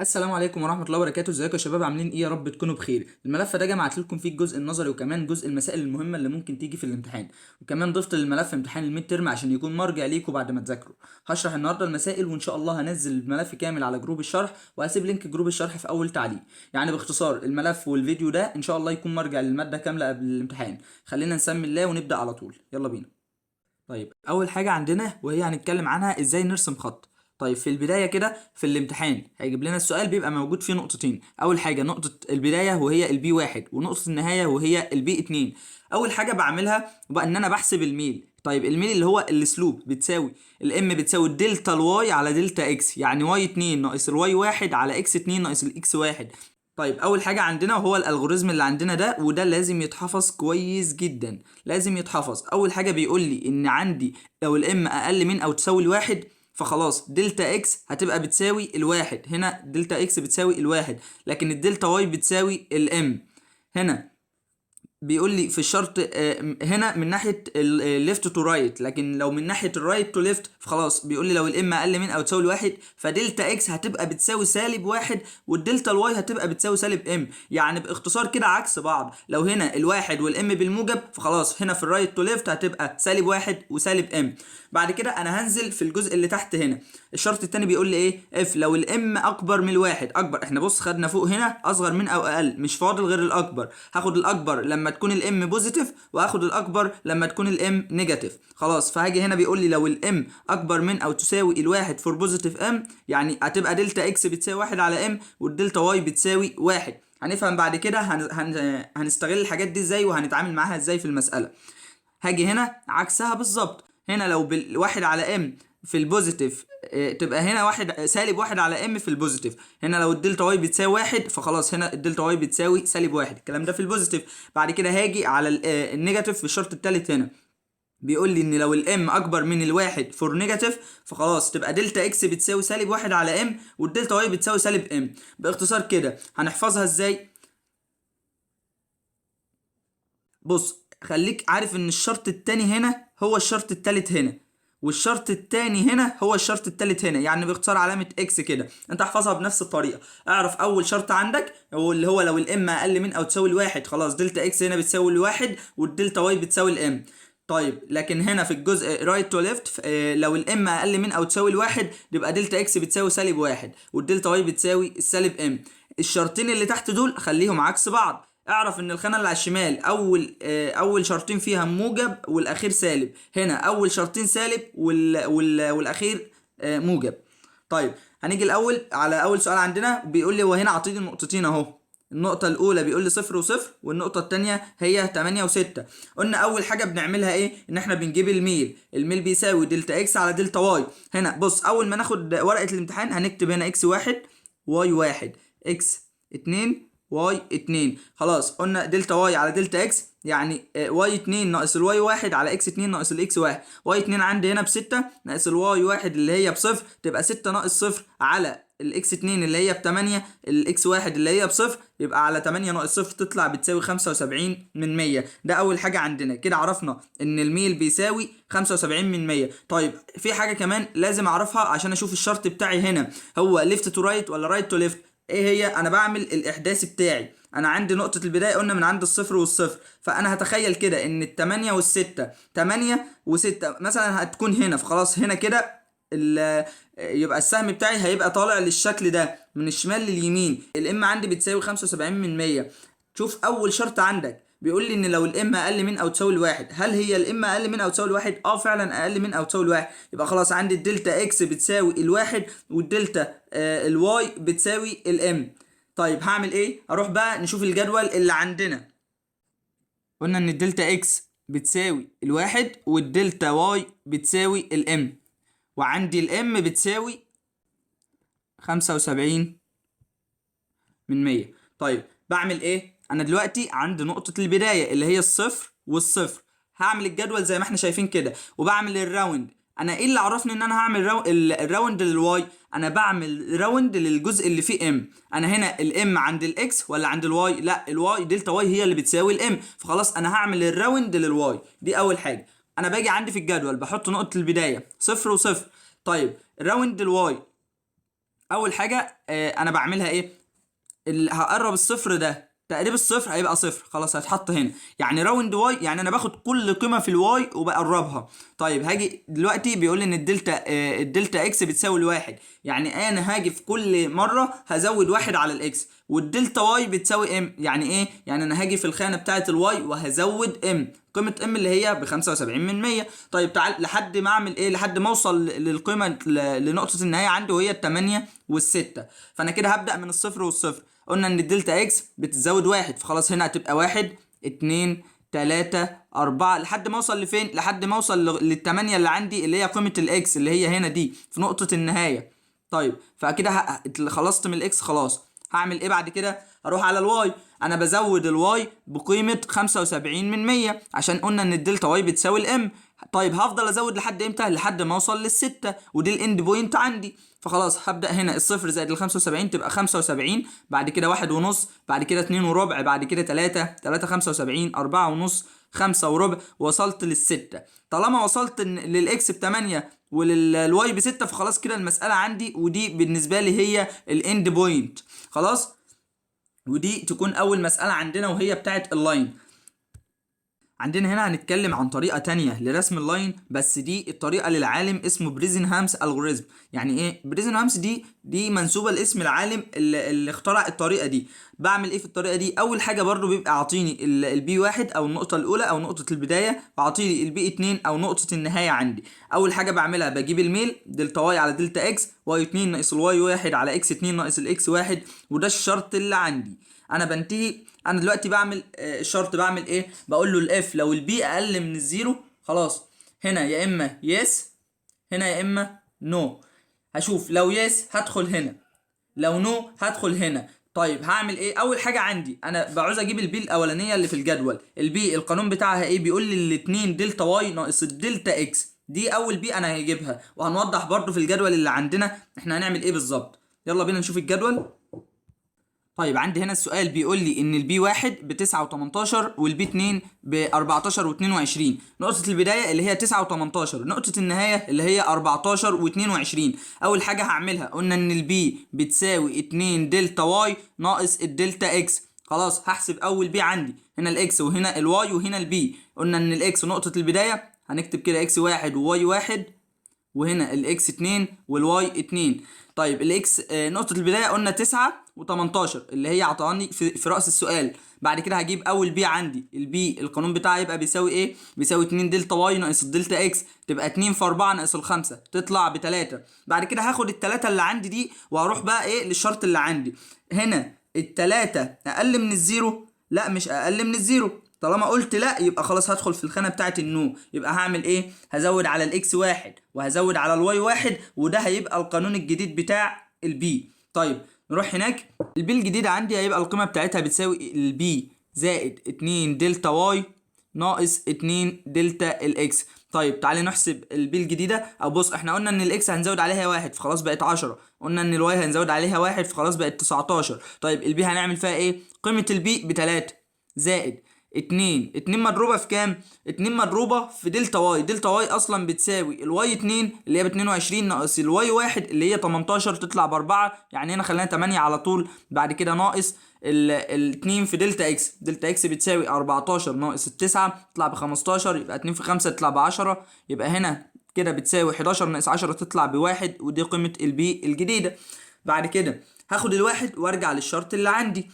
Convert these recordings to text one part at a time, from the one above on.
السلام عليكم ورحمة الله وبركاته. ازيكم يا شباب، عاملين ايه؟ يا رب تكونوا بخير. الملف ده جمعت لكم فيه الجزء النظري وكمان جزء المسائل المهمة اللي ممكن تيجي في الامتحان، وكمان ضفت للملف امتحان ال midterm عشان يكون مرجع ليكم بعد ما تذاكروا. هشرح النهارده المسائل وان شاء الله هنزل الملف كامل على جروب الشرح، وهسيب link جروب الشرح في اول تعليق. يعني باختصار الملف والفيديو ده ان شاء الله يكون مرجع للمادة كاملة قبل الامتحان. خلينا نسمي الله ونبدأ على طول، يلا بينا. طيب اول حاجة عندنا وهي هنتكلم عنها ازاي نرسم خط. طيب في البداية كده في الامتحان هيجيب لنا السؤال بيبقى موجود فيه نقطتين. اول حاجة نقطة البداية وهي ال P 1، ونقطة النهاية وهي ال P 2. اول حاجة بعملها بقى ان انا بحسب الميل. طيب الميل اللي هو ال slope بتساوي ال M بتساوي delta ال Y على delta X، يعني Y 2 ناقص ال Y 1 على X 2 ناقص ال X 1. طيب اول حاجة عندنا وهو ال algorithm اللي عندنا ده، وده لازم يتحفظ كويس جدا، لازم يتحفظ. اول حاجة بيقول لي ان عندي لو ال M اقل من او تساوي الواحد فخلاص delta X هتبقى بتساوي الواحد، هنا delta X بتساوي الواحد، لكن ال delta Y بتساوي ال M. هنا بيقول لي في الشرط هنا من ناحية ال left to right، لكن لو من ناحية ال right to left فخلاص بيقول لي لو ال M اقل من او تساوي الواحد ف delta X هتبقى بتساوي سالب واحد، وال delta ال Y هتبقى بتساوي سالب M. يعني باختصار كده عكس بعض، لو هنا الواحد وال M بالموجب فخلاص هنا في ال right to left هتبقى سالب واحد وسالب M. بعد كده انا هنزل في الجزء اللي تحت هنا. الشرط التاني بيقول لي ايه؟ if لو ال M اكبر من الواحد، اكبر، احنا بص خدنا فوق هنا اصغر من او اقل، مش فاضل غير الاكبر. هاخد الاكبر لما تكون ال M positive، واخد الاكبر لما تكون ال M negative. خلاص فهاجي هنا بيقول لي لو ال M اكبر من او تساوي الواحد for positive M، يعني هتبقى delta X بتساوي واحد على M وال delta Y بتساوي واحد. هنفهم بعد كده هنستغل الحاجات دي ازاي وهنتعامل معاها ازاي في المسألة. هاجي هنا عكسها بالظبط، هنا لو بالواحد على M في ال positive تبقى هنا واحد سالب واحد على M في ال positive. هنا لو ال delta Y بتساوي واحد فخلاص هنا ال delta Y بتساوي سالب واحد، الكلام ده في ال positive. بعد كده هاجي على ال negative في الشرط الثالث، هنا بيقول لي ان لو ال M اكبر من الواحد for negative فخلاص تبقى delta X بتساوي سالب واحد على M وال delta Y بتساوي سالب M. باختصار كده هنحفظها ازاي؟ بص خليك عارف ان الشرط التاني هنا هو الشرط التالت هنا، والشرط التاني هنا هو الشرط التالت هنا، يعني باختصار علامة X كده انت احفظها بنفس الطريقة. اعرف اول شرط عندك هو اللي هو لو ال M اقل من او تساوي الواحد خلاص delta X هنا بتساوي الواحد وال delta Y بتساوي ال M. طيب لكن هنا في الجزء right to left لو ال M اقل من او تساوي الواحد يبقى delta X بتساوي سالب واحد وال delta Y بتساوي السالب M. الشرطين اللي تحت دول خليهم عكس بعض. اعرف ان الخانة اللي على الشمال اول شرطين فيها موجب والاخير سالب، هنا اول شرطين سالب والاخير موجب. طيب هنيجي الاول على اول سؤال عندنا، بيقول لي هو هنا عاطيني النقطتين اهو. النقطة الأولى بيقول لي صفر وصفر، والنقطة التانية هي 8 و6. قلنا أول حاجة بنعملها إيه؟ إن إحنا بنجيب الميل، الميل بيساوي delta X على delta Y. هنا بص أول ما ناخد ورقة الامتحان هنكتب هنا X واحد Y واحد، X اتنين Y اتنين. خلاص قلنا delta Y على delta X يعني Y اتنين ناقص ال Y واحد على X اتنين ناقص ال X واحد. Y اتنين عندي هنا بستة ناقص ال Y واحد اللي هي بصفر، تبقى 6 ناقص صفر على ال X اتنين اللي هي بتمانية، ال X واحد اللي هي بصفر، يبقى على 8 ناقص صفر تطلع بتساوي 75 من 100. ده أول حاجة عندنا كده، عرفنا إن الميل بيساوي 75 من 100. طيب في حاجة كمان لازم أعرفها عشان أشوف الشرط بتاعي هنا هو left to right ولا right to left. ايه هي؟ انا بعمل الاحداث بتاعي، انا عندي نقطة البداية قلنا من عند الصفر والصفر، فانا هتخيل كده ان التمانية والستة، تمانية وستة مثلا هتكون هنا، فخلاص هنا كده يبقى السهم بتاعي هيبقى طالع للشكل ده من الشمال لليمين. ال M عندي بتساوي 75 من 100. شوف اول شرط عندك بيقول لي ان لو ال M اقل من او تساوي الواحد، هل هي ال M اقل من او تساوي الواحد؟ فعلا اقل من او تساوي الواحد، يبقى خلاص عندي ال delta X بتساوي الواحد والدلتا ال Y بتساوي ال M. طيب هعمل ايه؟ اروح بقى نشوف الجدول اللي عندنا. قلنا ان ال delta X بتساوي الواحد وال delta Y بتساوي ال M، وعندي ال M بتساوي 75 من 100. طيب بعمل ايه؟ انا دلوقتي عند نقطة البداية اللي هي الصفر والصفر، هعمل الجدول زي ما احنا شايفين كده وبعمل ال round. انا ايه اللي عرفني ان انا هعمل ال round لل Y؟ انا بعمل round للجزء اللي فيه M. انا هنا ال M عند ال X ولا عند ال Y؟ لا ال Y، delta Y هي اللي بتساوي ال M، فخلاص انا هعمل ال round لل Y. دي اول حاجة. انا باجي عندي في الجدول بحط نقطة البداية صفر وصفر. طيب round ال Y اول حاجة انا بعملها ايه؟ اللي هقرب الصفر ده، تقريب الصفر هيبقى صفر، خلاص هيتحط هنا. يعني round y، يعني انا باخد كل قيمة في ال y وبقربها. طيب هاجي دلوقتي بيقول لي ان ال delta x بتساوي الواحد، يعني انا هاجي في كل مرة هزود واحد على ال x، وال delta y بتساوي m. يعني ايه؟ يعني انا هاجي في الخانة بتاعه ال y وهزود m، قيمة m اللي هي ب 75%. طيب تعال لحد ما اعمل ايه؟ لحد ما اوصل للقيمة لنقطة النهاية عندي وهي التمانية والستة. فانا كده هبدا من الصفر والصفر. قلنا ان ال delta x بتزود واحد، فخلاص هنا هتبقى واحد، اتنين، تلاتة، أربعة، لحد ما اوصل لفين؟ لحد ما اوصل للتمانية اللي عندي اللي هي قيمة ال x اللي هي هنا دي في نقطة النهاية. طيب فكده خلصت من ال x خلاص. هعمل ايه بعد كده؟ اروح على ال y، انا بزود ال y بقيمة 75% عشان قلنا ان ال delta y بتساوي ال m. طيب هفضل ازود لحد امتى؟ لحد ما اوصل للستة، ودي ال end point عندي. فخلاص هبدأ هنا الصفر زائد ال 75 تبقى 75، بعد كده واحد ونص، بعد كده اتنين وربع، بعد كده تلاتة، تلاتة خمسة وسبعين، أربعة ونص، خمسة وربع، وصلت للستة. طالما وصلت لل x بتمانية ولل y بستة فخلاص كده المسألة عندي، ودي بالنسبة لي هي ال end point. خلاص، ودي تكون أول مسألة عندنا وهي بتاعت ال line. عندنا هنا هنتكلم عن طريقة تانية لرسم ال line، بس دي الطريقة للعالم اسمه Bresenham's algorithm. يعني ايه Bresenham's؟ دي منسوبة لاسم العالم اللي اخترع الطريقة دي. بعمل ايه في الطريقة دي؟ اول حاجة برضو بيبقى عاطيني ال P واحد او النقطة الاولى او نقطة البداية، وعاطيني ال P اتنين او نقطة النهاية عندي. اول حاجة بعملها بجيب الميل delta y على delta x، y اتنين ناقص ال y واحد على x اتنين ناقص ال x واحد، وده الشرط اللي عندي. انا بنتهي، انا دلوقتي بعمل الشرط، بعمل ايه؟ بقول له ال if لو ال P اقل من ال zero، خلاص هنا يا اما yes، هنا يا اما no. هشوف لو yes هدخل هنا، لو no هدخل هنا. طيب هعمل ايه؟ اول حاجة عندي انا بعوز اجيب ال P الاولانية اللي في الجدول. ال P القانون بتاعها ايه؟ بيقول لي الاتنين delta y ناقص ال delta x. دي اول P انا هجيبها، وهنوضح برضو في الجدول اللي عندنا احنا هنعمل ايه بالظبط. يلا بينا نشوف الجدول. طيب عندي هنا السؤال بيقول لي ان ال P واحد بتسعة وتمنتاشر وال P اتنين بأربعتاشر واتنين وعشرين. نقطة البداية اللي هي تسعة وتمنتاشر، نقطة النهاية اللي هي 14 و22. أول حاجة هعملها، قلنا ان ال P بتساوي اتنين delta y ناقص ال delta x. خلاص هحسب أول P عندي، هنا ال x وهنا ال y وهنا ال P. قلنا ان ال x نقطة البداية، هنكتب كده x واحد و y واحد، وهنا ال x 2 وال y 2. طيب ال x نقطة البداية قلنا 9 و18 اللي هي عطاني في رأس السؤال. بعد كده هجيب أول P عندي، ال P القانون بتاعها يبقى بيساوي إيه؟ بيساوي 2 delta y ناقص ال delta x، تبقى 2 في 4 ناقص الخمسة تطلع بتلاتة. بعد كده هاخد التلاتة اللي عندي دي وهروح بقى إيه للشرط اللي عندي هنا. التلاتة أقل من ال zero؟ لا، مش أقل من ال zero. طالما قلت لا يبقى خلاص هدخل في الخانة بتاعت ال no. يبقى هعمل ايه؟ هزود على ال x واحد وهزود على ال y واحد، وده هيبقى القانون الجديد بتاع ال P. طيب نروح هناك، ال P الجديدة عندي هيبقى القيمة بتاعتها بتساوي ال P زائد 2 delta y ناقص 2 delta ال x. طيب تعالي نحسب ال P الجديدة. او بص، احنا قلنا ان ال x هنزود عليها واحد فخلاص بقت 10، قلنا ان ال y هنزود عليها واحد فخلاص بقت 19. طيب ال P هنعمل فيها ايه؟ قيمة ال P بتلاتة زائد اتنين، اتنين مضروبة في كام؟ اتنين مضروبة في delta y، delta y اصلا بتساوي ال y اتنين اللي هي ب 22 ناقص ال y واحد اللي هي 18 تطلع باربعة، يعني هنا خلينا 8 على طول. بعد كده ناقص ال 2 في delta x، delta x بتساوي 14 ناقص التسعة تطلع ب 15، يبقى 2 في 5 تطلع ب 10، يبقى هنا كده بتساوي 11 ناقص 10 تطلع بواحد، ودي قيمة ال P الجديدة. بعد كده هاخد الواحد وارجع للشرط اللي عندي،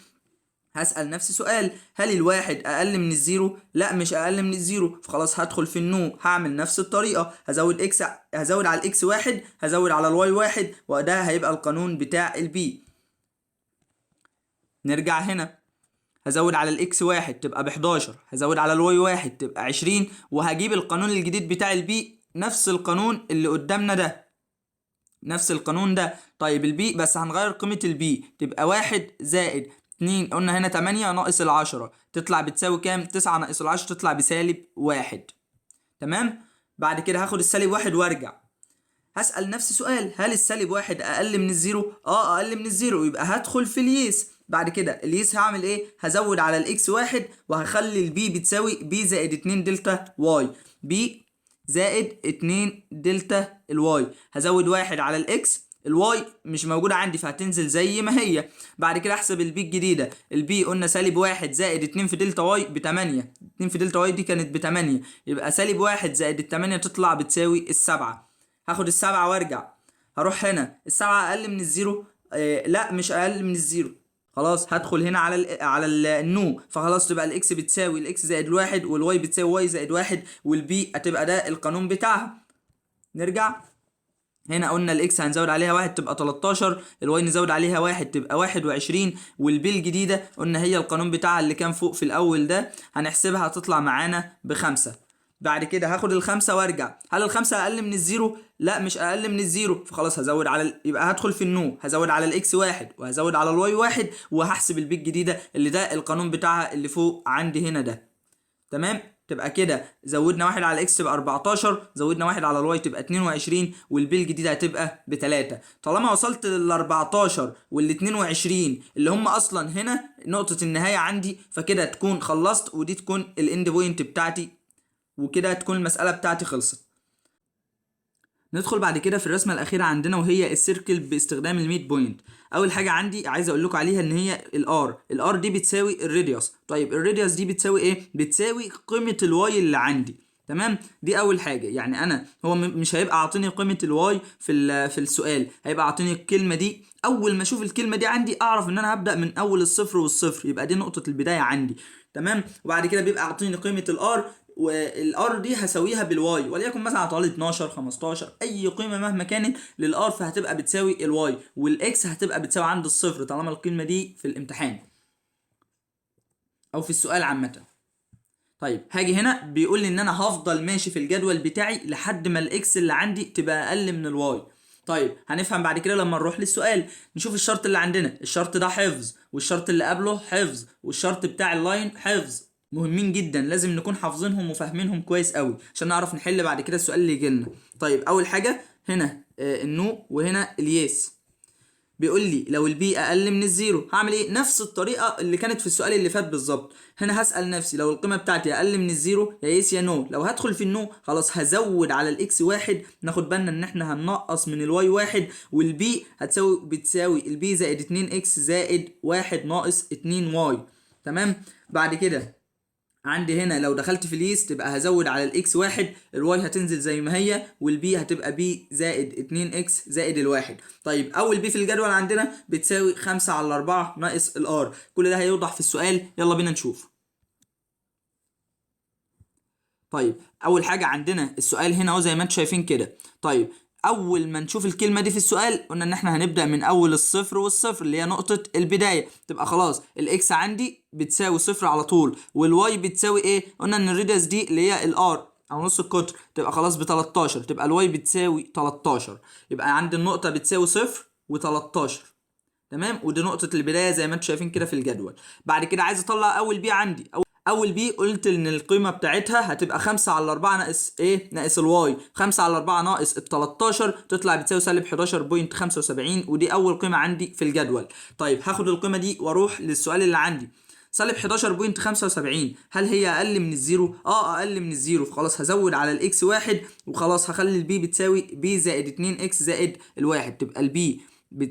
هسأل نفسي سؤال: هل الواحد أقل من ال zero؟ لا، مش أقل من ال zero، فخلاص هدخل في ال no. هعمل نفس الطريقة، هزود x، هزود على ال x واحد، هزود على ال y واحد، وده هيبقى القانون بتاع ال P. نرجع هنا، هزود على ال x واحد تبقى ب 11، هزود على ال y واحد تبقى 20، وهجيب القانون الجديد بتاع ال P، نفس القانون اللي قدامنا ده، نفس القانون ده. طيب ال P بس هنغير قيمة ال P، تبقى واحد زائد اتنين، قلنا هنا 8 ناقص العشرة تطلع بتساوي كام؟ 9 ناقص العشرة تطلع بسالب واحد. تمام، بعد كده هاخد السالب واحد وارجع هسأل نفسي سؤال: هل السالب واحد أقل من ال zero؟ اه، أقل من ال zero، يبقى هدخل في ال yes. بعد كده ال yes هعمل ايه؟ هزود على ال x واحد وهخلي ال P بتساوي P زائد 2 delta y، P زائد 2 delta ال y، هزود واحد على ال x. ال y مش موجودة عندي فهتنزل زي ما هي. بعد كده احسب ال b الجديدة، ال b قلنا سالب 1 زائد 2 في delta y ب 8، 2 في delta y دي كانت ب 8، يبقى سالب 1 زائد ال 8 تطلع بتساوي ال7. هاخد ال7 وارجع هروح هنا، ال7 اقل من ال zero؟ لا مش اقل من ال zero، خلاص هدخل هنا على ال no، فخلاص تبقى ال x بتساوي ال x زائد 1 وال y بتساوي y زائد 1، وال b هتبقى ده القانون بتاعها. نرجع هنا قلنا ال x هنزود عليها 1 تبقى 13، ال y نزود عليها 1 تبقى 21، وال b الجديدة قلنا هي القانون بتاعها اللي كان فوق في الاول ده، هنحسبها هتطلع معانا ب5. بعد كده هاخد ال5 وارجع، هل ال5 اقل من ال zero؟ لا مش اقل من ال zero، فخلاص هزود على يبقى هدخل في ال no، هزود على ال x 1 وهزود على ال y 1 وهحسب ال b الجديدة اللي ده القانون بتاعها اللي فوق عندي هنا ده. تمام، تبقى كده زودنا 1 على ال x تبقى 14، زودنا 1 على ال y تبقى 22، وال b الجديدة هتبقى ب3. طالما وصلت لل 14 وال 22 اللي هم اصلا هنا نقطة النهاية عندي، فكده تكون خلصت، ودي تكون ال end point بتاعتي، وكده تكون المسألة بتاعتي خلصت. ندخل بعد كده في الرسمة الأخيرة عندنا وهي ال circle باستخدام ال midpoint. أول حاجة عندي عايز أقول لكم عليها إن هي ال r، ال r دي بتساوي ال radius. طيب ال radius دي بتساوي إيه؟ بتساوي قيمة ال y اللي عندي. تمام، دي أول حاجة. يعني أنا هو مش هيبقى عاطيني قيمة ال y في السؤال، هيبقى عاطيني الكلمة دي. أول ما أشوف الكلمة دي عندي أعرف إن أنا هبدأ من أول الصفر والصفر، يبقى دي نقطة البداية عندي. تمام، وبعد كده بيبقى عاطيني قيمة ال r، وال r دي هساويها بال y، وليكن مثلا عطالي 12 15 اي قيمة مهما كانت لل r، فهتبقى بتساوي ال y، وال x هتبقى بتساوي عند الصفر طالما القيمة دي في الامتحان او في السؤال عامة. طيب هاجي هنا بيقول لي ان انا هفضل ماشي في الجدول بتاعي لحد ما ال x اللي عندي تبقى اقل من ال y. طيب هنفهم بعد كده لما نروح للسؤال، نشوف الشرط اللي عندنا. الشرط ده حفظ، والشرط اللي قبله حفظ، والشرط بتاع ال line حفظ، مهمين جدا لازم نكون حافظينهم وفاهمينهم كويس قوي عشان نعرف نحل بعد كده السؤال اللي يجي لنا. طيب اول حاجة هنا ال no وهنا ال yes. بيقول لي لو ال b اقل من ال zero هعمل ايه؟ نفس الطريقة اللي كانت في السؤال اللي فات بالظبط. هنا هسال نفسي لو القيمة بتاعتي اقل من ال zero يا yes يا no. لو هدخل في ال no خلاص هزود على ال x 1، ناخد بالنا ان احنا هننقص من ال y 1، وال b بتساوي ال b زائد 2 x زائد 1 ناقص 2 y. تمام، بعد كده عندي هنا لو دخلت في ال yes تبقى هزود على ال x 1، ال y هتنزل زي ما هي، وال b هتبقى b زائد 2 x زائد الواحد. طيب اول b في الجدول عندنا بتساوي 5 على 4 ناقص ال r. كل ده هيوضح في السؤال، يلا بينا نشوف. طيب اول حاجة عندنا السؤال هنا اهو زي ما انتم شايفين كده. طيب اول ما نشوف الكلمة دي في السؤال قلنا ان احنا هنبدا من اول الصفر والصفر اللي هي نقطة البداية، تبقى خلاص ال x عندي بتساوي صفر على طول، وال y بتساوي ايه؟ قلنا ان ال radius دي اللي هي ال r او نص القطر، تبقى خلاص ب 13، تبقى ال y بتساوي 13، يبقى عندي النقطة بتساوي صفر و13. تمام، ودي نقطة البداية زي ما انتم شايفين كده في الجدول. بعد كده عايز اطلع اول b عندي. اول b قلت ان القيمة بتاعتها هتبقى 5 على 4 ناقص ايه؟ ناقص ال y. 5 على 4 ناقص ال 13 تطلع بتساوي سالب 11.75، ودي اول قيمة عندي في الجدول. طيب هاخد القيمة دي واروح للسؤال اللي عندي سالب 11.75، هل هي اقل من ال zero؟ اقل من ال zero، فخلاص هزود على ال x 1، وخلاص هخلي ال b بتساوي b زائد 2 x زائد الواحد، تبقى ال b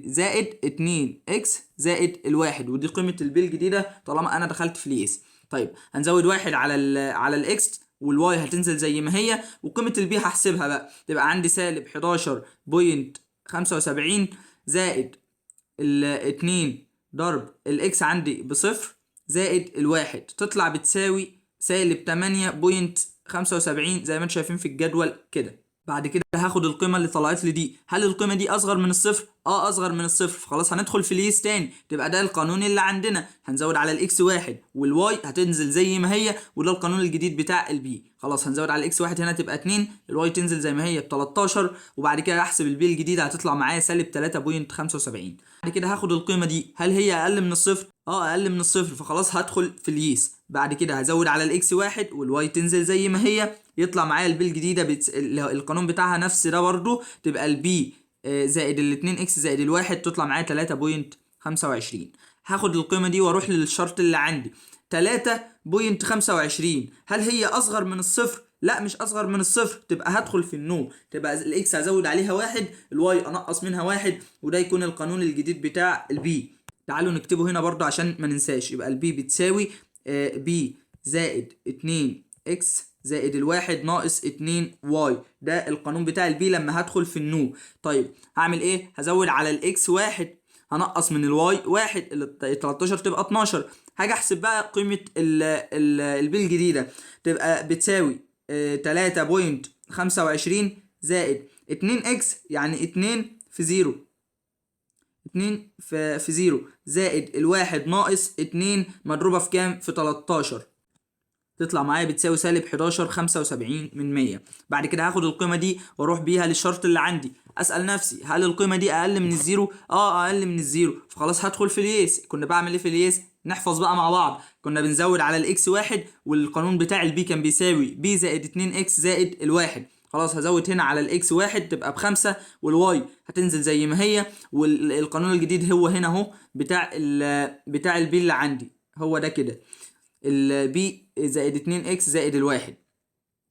زائد 2 x زائد الواحد، ودي قيمة ال b الجديدة طالما انا دخلت في ال yes. طيب هنزود 1 على ال x، وال y هتنزل زي ما هي، وقيمة ال b هحسبها بقى، تبقى عندي سالب 11.75 زائد ال 2 ضرب ال x عندي بصفر زائد الواحد، تطلع بتساوي سالب 8.75 زي ما انتم شايفين في الجدول كده. بعد كده هاخد القيمة اللي طلعت لي دي، هل القيمة دي أصغر من الصفر؟ أصغر من الصفر، فخلاص هندخل في ال yes تاني، تبقى ده القانون اللي عندنا، هنزود على ال x 1 وال y هتنزل زي ما هي، وده القانون الجديد بتاع ال b. خلاص هنزود على ال x 1 هنا تبقى 2، ال y تنزل زي ما هي ب 13، وبعد كده احسب ال b الجديدة هتطلع معايا سالب 3.75. بعد كده هاخد القيمة دي، هل هي أقل من الصفر؟ أقل من الصفر، فخلاص هدخل في ال yes. بعد كده هزود على ال x 1 وال y تنزل زي ما هي، يطلع معايا ال b الجديدة القانون بتاعها نفس ده برضو، تبقى ال b زائد ال 2 x زائد الواحد تطلع معايا 3.25. هاخد القيمة دي واروح للشرط اللي عندي 3.25، هل هي أصغر من الصفر؟ لا مش اصغر من الصفر، تبقى هدخل في ال no، تبقى ال x هزود عليها 1، ال y انقص منها 1، وده يكون القانون الجديد بتاع ال b. تعالوا نكتبه هنا برضو عشان ما ننساش. يبقى ال b بتساوي b زائد 2 x زائد الواحد ناقص 2 y، ده القانون بتاع ال b لما هدخل في ال no. طيب هعمل ايه؟ هزود على ال x 1، هنقص من ال y 1، ال 13 تبقى 12. هاجي احسب بقى قيمة ال b الجديدة، تبقى بتساوي 3.25 زائد 2 x، يعني 2 في 0، 2 في 0 زائد الواحد ناقص 2 مضروبة في كام؟ في 13، تطلع معايا بتساوي سالب 11.75 من 100. بعد كده هاخد القيمة دي واروح بيها للشرط اللي عندي، اسأل نفسي هل القيمة دي اقل من ال zero؟ اقل من ال zero، فخلاص هدخل في ال yes. كنا بعمل ايه في ال yes؟ نحفظ بقى مع بعض. كنا بنزود على ال x 1، والقانون بتاع ال b كان بيساوي b زائد 2 x زائد الواحد. خلاص هزود هنا على ال x 1 تبقى ب5، وال y هتنزل زي ما هي، والقانون الجديد هو هنا اهو بتاع ال b اللي عندي، هو ده كده ال b زائد 2 x زائد الواحد،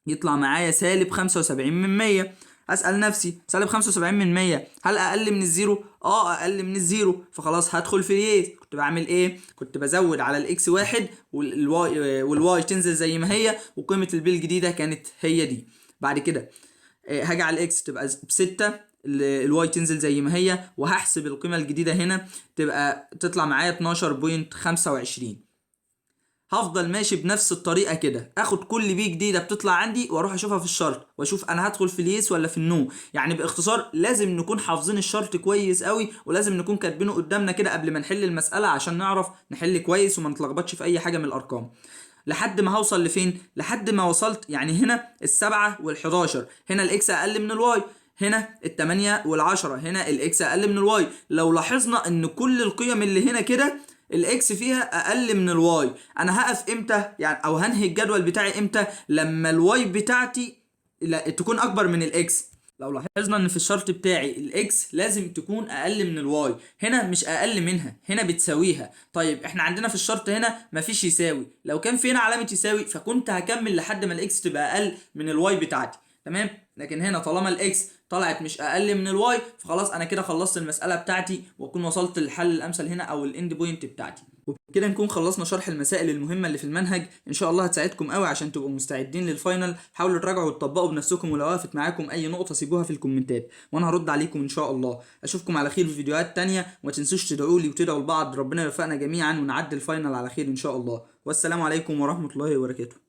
يطلع معايا سالب 75 من 100. اسأل نفسي سالب 75 من 100 هل اقل من ال zero؟ اقل من ال zero، فخلاص هدخل في ال yes. كنت بعمل ايه؟ كنت بزود على ال x 1 وال y تنزل زي ما هي، وقيمة ال b الجديدة كانت هي دي. بعد كده هاجي على ال x تبقى ب6، ال y تنزل زي ما هي، وهحسب القيمة الجديدة هنا تبقى تطلع معايا 12.25. هفضل ماشي بنفس الطريقة كده، اخد كل b جديدة بتطلع عندي واروح اشوفها في الشرط، واشوف انا هدخل في ال yes ولا في ال no. يعني باختصار لازم نكون حافظين الشرط كويس قوي، ولازم نكون كاتبينه قدامنا كده قبل ما نحل المسألة عشان نعرف نحل كويس وما نتلخبطش في اي حاجة من الارقام. لحد ما هوصل لفين؟ لحد ما وصلت يعني هنا 7 وال11، هنا ال x اقل من ال y، هنا 8 وال10، هنا ال x اقل من ال y. لو لاحظنا ان كل القيم اللي هنا كده ال x فيها اقل من ال y، انا هقف امتى يعني او هنهي الجدول بتاعي امتى؟ لما ال y بتاعتي تكون اكبر من ال x. لو لاحظنا ان في الشرط بتاعي ال x لازم تكون اقل من ال y، هنا مش اقل منها، هنا بتساويها. طيب احنا عندنا في الشرط هنا مفيش يساوي، لو كان في هنا علامة يساوي فكنت هكمل لحد ما ال x تبقى اقل من ال y بتاعتي، تمام؟ لكن هنا طالما ال x طلعت مش اقل من ال y فخلاص انا كده خلصت المسألة بتاعتي، واكون وصلت للحل الامثل هنا او ال end point بتاعتي. وبكده نكون خلصنا شرح المسائل المهمة اللي في المنهج، ان شاء الله هتساعدكم قوي عشان تبقوا مستعدين لل final. حاولوا تراجعوا وتطبقوا بنفسكم، ولو وقفت معاكم اي نقطة سيبوها في الكومنتات وانا هرد عليكم ان شاء الله. اشوفكم على خير في فيديوهات تانية، وما تنسوش تدعوا لي وتدعوا لبعض، ربنا يوفقنا جميعا ونعدي ال final على خير ان شاء الله. والسلام عليكم ورحمة الله وبركاته.